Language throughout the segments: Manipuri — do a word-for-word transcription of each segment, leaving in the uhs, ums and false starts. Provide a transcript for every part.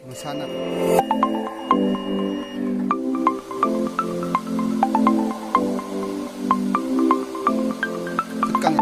ꯃꯁꯥꯅ ꯈꯨꯠ ꯀꯪ-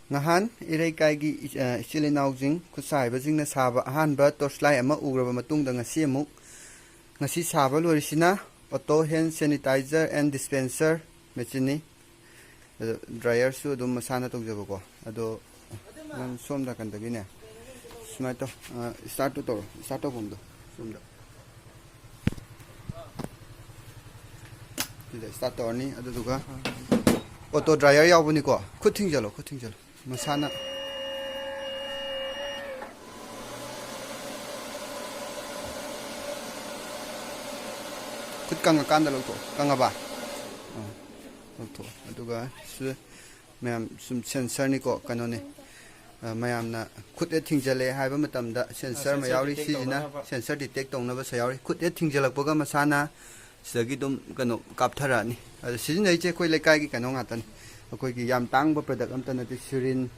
ꯅꯍꯥꯟ ꯏꯔꯩꯀꯥꯏꯒꯤ ꯏꯆ-, ꯑ, ꯏꯆꯤꯜ ꯏꯅꯥꯎꯁꯤꯡ, ꯈꯨꯠꯁꯥ ꯍꯩꯕꯁꯤꯡꯅ ꯁꯥꯕ ꯑꯍꯥꯟꯕ torch light ꯑꯃ ꯎꯔꯕ ꯃꯇꯨꯡꯗ, ꯉꯁꯤ ꯑꯃꯨꯛ, ꯉꯁꯤ ꯁꯥꯕ ꯂꯣꯏꯔꯤꯁꯤꯅ auto hand sanitizer and dispenser machineꯅꯤ꯫ ꯑꯗꯣ dryerꯁꯨ ꯑꯗꯨꯝ ꯃꯁꯥꯅ ꯇꯧꯖꯕꯀꯣ꯫ ꯑꯗꯣ ꯅꯪ ꯁꯣꯝ ꯅꯥꯀꯟꯗꯒꯤꯅꯦ, ꯁꯨꯃꯥꯏꯅ ꯇꯧ, ꯑ, startꯇꯨ ꯇꯧꯔꯣ, start ꯇꯧꯐꯝꯗꯣ ꯁꯣꯝꯗ꯫ ꯁꯤꯗ start ꯇꯧꯔꯅꯤ, ꯑꯗꯨꯗꯨꯒ auto dryer ꯌꯥꯎꯕꯅꯤꯀꯣ꯫ ꯈꯨꯠ ꯊꯤꯡꯖꯜꯂꯣ, ꯈꯨꯠ ꯊꯤꯡꯖꯜꯂꯣ꯫ ꯃꯁꯥꯅ ꯈꯨꯠ ꯀꯪꯉꯀꯥꯟꯗ ꯂꯧꯊꯣꯛꯑꯣ꯫ ꯀꯪꯉꯕ? ꯑꯥ, ꯂꯧꯊꯣꯛꯑꯣ꯫ ꯑꯗꯨꯒ ꯁꯤ ꯃꯌꯥꯝ ꯁꯨꯝ sensorꯅꯤꯀꯣ, ꯀꯩꯅꯣꯅꯤ꯫ ꯑ, ꯃꯌꯥꯝꯅ ꯈꯨꯠ ꯍꯦꯛ ꯊꯤꯡꯖꯜꯂꯦ ꯍꯥꯏꯕ ꯃꯇꯝꯗ sensor ꯑꯃ sensor ꯌꯥꯎꯔꯤ꯫ Detect ꯁꯤꯁꯤꯅ ꯇꯧꯅꯅꯕ꯫ Sensor detect ꯇꯧꯅꯕ ꯁꯤꯗ ꯌꯥꯎꯔꯤ꯫ ꯈꯨꯠ ꯍꯦꯛ ꯊꯤꯡꯖꯜꯂꯛꯄꯒ ꯃꯁꯥꯅ ꯁꯤꯗꯒꯤ ꯑꯗꯨꯝ ꯀꯩꯅꯣ ꯀꯥꯞꯊꯔꯛꯑꯅꯤ꯫ ꯑꯗꯣ ꯁꯤꯖꯤꯟꯅꯔꯤꯁꯦ ꯑꯩꯈꯣꯏ ꯂꯩꯀꯥꯏꯒꯤ ꯀꯩꯅꯣ ꯉꯥꯛꯇꯅꯤ꯫ ꯑꯩꯈꯣꯏꯒꯤ ꯌꯥꯝ ꯇꯥꯡꯕ product ꯑꯝꯇ ꯅꯠꯇꯦ꯫ Syringe,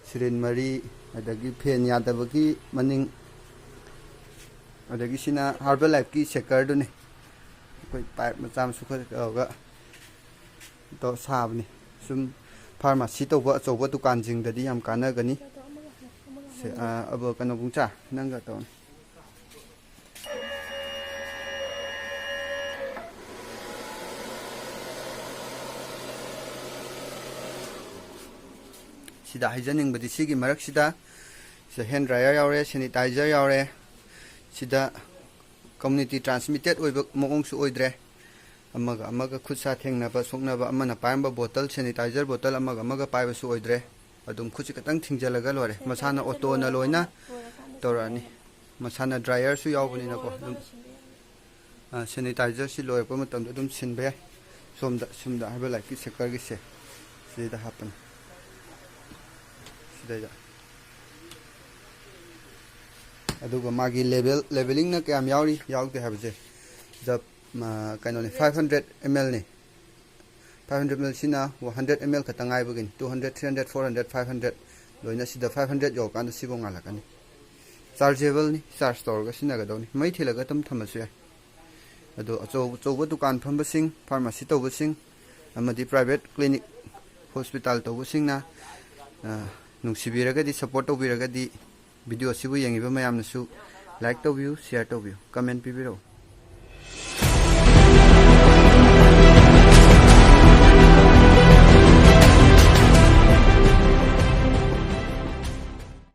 syringe ꯃꯔꯤ, ꯑꯗꯒꯤ fan ꯌꯥꯗꯕꯒꯤ ꯃꯅꯤꯡ, ꯑꯗꯒꯤ ꯁꯤꯅ Herbal Lifeꯀꯤ shakerꯗꯨꯅꯤ꯫ ꯑꯩꯈꯣꯏ pipe ꯃꯆꯥ ꯃꯁꯨ ꯈꯔ ꯇꯧꯔꯒ ꯇꯧ-, ꯁꯥꯕꯅꯤ꯫ ꯁꯨꯝ pharmacy ꯇꯧꯕ ꯑꯆꯧꯕ ꯗꯨꯀꯥꯟꯁꯤꯡꯗꯗꯤ ꯌꯥꯝ ꯀꯥꯟꯅꯒꯅꯤ꯫ ꯁꯦ, ꯑ, ꯑꯕꯣ, ꯀꯩꯅꯣ, ꯄꯨꯡꯆꯥ, ꯅꯪꯒ ꯇꯧꯅꯤ꯫ ꯁꯤꯗ ꯍꯥꯏꯖꯅꯤꯡꯕꯗꯤ, ꯁꯤꯒꯤ ꯃꯔꯛꯁꯤꯗ ꯁꯤꯗ hand dryer ꯌꯥꯎꯔꯦ, sanitizer ꯌꯥꯎꯔꯦ, ꯁꯤꯗ community transmitted ꯑꯣꯏꯕ ꯃꯑꯣꯡꯁꯨ ꯑꯣꯏꯗ꯭ꯔꯦ꯫ ꯑꯃꯒ ꯑꯃꯒ ꯈꯨꯠ ꯁꯥ ꯊꯦꯡꯅꯕ, ꯁꯣꯛꯅꯕ, ꯑꯃꯅ ꯄꯥꯏꯔꯝꯕ bottle, sanitizer bottle ꯑꯃꯒ ꯑꯃꯒ ꯄꯥꯏꯕꯁꯨ ꯑꯣꯏꯗ꯭ꯔꯦ꯫ ꯑꯗꯨꯝ ꯈꯨꯠꯁꯤ ꯈꯤꯇꯪ ꯊꯤꯡꯖꯤꯜꯂꯒ ꯂꯣꯏꯔꯦ꯫ ꯃꯁꯥꯅ autoꯅ ꯂꯣꯏꯅ ꯇꯧꯔꯛꯑꯅꯤ꯫ ꯃꯁꯥꯅ dryerꯁꯨ ꯌꯥꯎꯕꯅꯤꯅꯀꯣ, ꯑꯗꯨꯝ, ꯑ, sanitizerꯁꯤ ꯂꯣꯏꯔꯛꯄ ꯃꯇꯝꯗ ꯑꯗꯨꯝ ꯁꯤꯟꯕ ꯌꯥꯏ꯫ ꯁꯣꯝꯗ ꯁꯨꯝꯗ ꯍꯥꯏꯕ ꯂꯥꯏꯛꯀꯤ ꯁꯦꯀꯔꯒꯤꯁꯦ ꯁꯤꯗ ꯍꯥꯞꯄꯅꯤ꯫ ꯁꯤꯗꯩꯗ ꯑꯗꯨꯒ ꯃꯥꯒꯤ ꯂꯦꯕꯦꯜ ꯂꯦꯕꯦꯂꯤꯡꯅ ꯀꯌꯥꯝ ꯌꯥꯎꯔꯤ ꯌꯥꯎꯗꯦ ꯍꯥꯏꯕꯁꯦ ꯁꯤꯗ ꯀꯩꯅꯣꯅꯤ, five hundred ml ꯅꯤ꯫ Five hundred ml ꯁꯤꯅ hundred ml ꯈꯛꯇ ꯉꯥꯏꯕꯒꯤꯅꯤ꯫ Two hundred, three hundred, four hundred, five hundred, ꯂꯣꯏꯅ ꯁꯤꯗ five hundred ꯌꯧꯔꯀꯥꯟꯗ ꯁꯤꯐꯧ ꯉꯥꯜꯂꯛꯀꯅꯤ꯫ ꯆꯥꯔꯖꯦꯕꯜꯅꯤ, ꯆꯥꯔꯖ ꯇꯧꯔꯒ ꯁꯤꯖꯤꯟꯅꯒꯗꯧꯅꯤ꯫ ꯃꯩ ꯊꯤꯜꯂꯒ ꯑꯗꯨꯝ ꯊꯝꯃꯁꯨ ꯌꯥꯏ꯫ ꯑꯗꯣ ꯑꯆꯧ ꯑꯆꯧꯕ ꯗꯨꯀꯥꯟ ꯐꯝꯕꯁꯤꯡ, ꯐꯥꯔꯃꯥꯁꯤ ꯇꯧꯕꯁꯤꯡ, ꯑꯃꯗꯤ ꯄ꯭ꯔꯥꯏꯚꯦꯠ ꯀ꯭ꯂꯤꯅꯤꯛ, ꯍꯣꯁꯄꯤꯇꯥꯜ ꯇꯧꯕꯁꯤꯡꯅ, ꯑ, ꯅꯨꯡꯁꯤꯕꯤꯔꯒꯗꯤ, ꯁꯞꯄꯣꯔꯠ ꯇꯧꯕꯤꯔꯒꯗꯤ, ꯚꯤꯗꯤꯑꯣ ꯑꯁꯤꯕꯨ ꯌꯦꯡꯉꯤꯕ ꯃꯌꯥꯝꯅꯁꯨ ꯂꯥꯏꯛ ꯇꯧꯕꯤꯌꯨ, ꯁꯤꯌꯔ ꯇꯧꯕꯤꯌꯨ, ꯀꯃꯦꯟ ꯄꯤꯕꯤꯔꯛꯎ꯫